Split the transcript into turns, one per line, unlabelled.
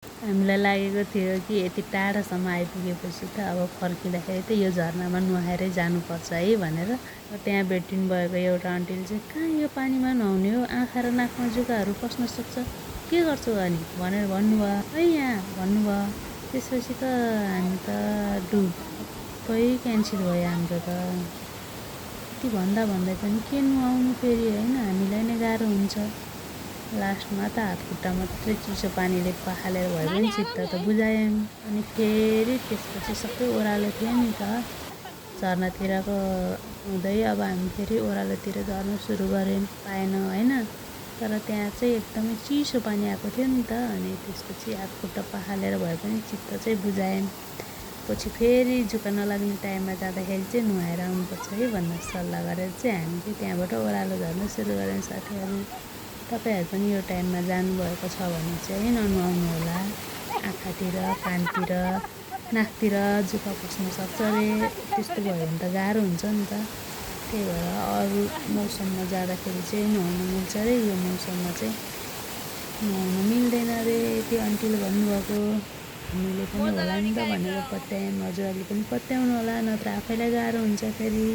हामीलाई लागेको थियो कि यति टाढासम्म आइपुगेपछि त अब फर्किँदाखेरि त यो झरनामा नुहाएरै जानुपर्छ है भनेर। त्यहाँ भेटिनु भएको एउटा आन्टीले चाहिँ कहाँ यो पानीमा नुहाउने हो, आँखा र नाकमा जुकाहरू पस्न सक्छ, के गर्छौ अनि भनेर भन्नुभयो है यहाँ भन्नुभयो। त्यसपछि त हामी त डुबै क्यान्सल भयो हाम्रो त। यति भन्दा भन्दै पनि के नुहाउनु फेरि होइन, हामीलाई नै गाह्रो हुन्छ। लास्टमा त हात खुट्टा मात्रै चिसो पानीले पखालेर भए पनि चित्त त बुझायौँ। अनि फेरि त्यसपछि सबै ओह्रालो थियो नि त झरनातिरको हुँदै अब हामी फेरि ओह्रालोतिर झर्नु सुरु गऱ्यौँ। पाएन होइन, तर त्यहाँ चाहिँ एकदमै चिसो पानी आएको थियो नि त। अनि त्यसपछि हात खुट्टा पखालेर भए पनि चित्त चाहिँ बुझायौँ। पछि फेरि जुका नलाग्ने टाइममा जाँदाखेरि चाहिँ नुहाएर आउनुपर्छ है भनेर सल्लाह गरेर चाहिँ हामी चाहिँ त्यहाँबाट ओह्रालो झर्नु सुरु गऱ्यौँ साथीहरू। तपाईँहरू पनि यो टाइममा जानुभएको छ भने चाहिँ ननुहाउनु होला। आँखातिर, कानतिर, नाकतिर जुका पस्न सक्छ अरे। त्यस्तो भयो भने त गाह्रो हुन्छ नि त। त्यही भएर अरू मौसममा जाँदाखेरि चाहिँ नुहाउनु मिल्छ अरे, यो मौसममा चाहिँ नुहाउनु मिल्दैन अरे। त्यो आन्टीले भन्नुभएको हामीले पनि होला नि त भनेर पत्यायौँ। हजुरहरूले पनि पत्याउनु होला, नत्र आफैलाई गाह्रो हुन्छ फेरि।